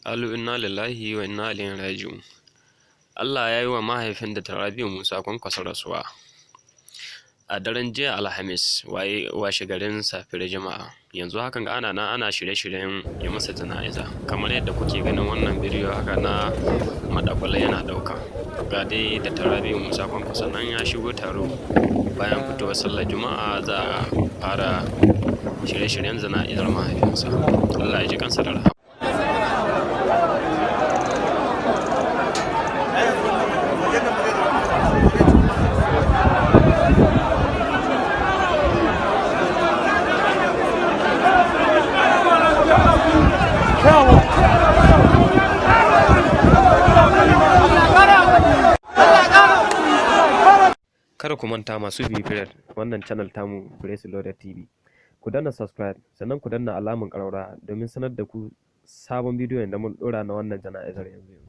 Qalu inna lillahi wa inna ilaihi raji'un. Allah ya yi wa mahaifin Dr. Rabi'u Musa Kwankwaso rasuwa a daren jiya Alhamis, washe garin safiyar Juma'a. Yanzu hakan ga ana nan ana shirye-shiryen yi masa jana'iza. Kamar yadda kuke ganin wannan bidiyo haka na madakwala yana ɗauka. Ga dai Dr. Rabi'u Musa Kwankwaso nan ya shigo taro bayan fitowar sallar Juma'a, za a fara shirye-shiryen jana'izar mahaifinsa. Allah ya ji kansa da rahama. Kada ku manta, masu bibiyar wannan channel tamu, Grace Loaded TV. Ku danna subscribe, sannan ku danna alamun ƙararrawa domin sanar da ku sabon bidiyon da mun ɗora na wannan jana'izar yanzu.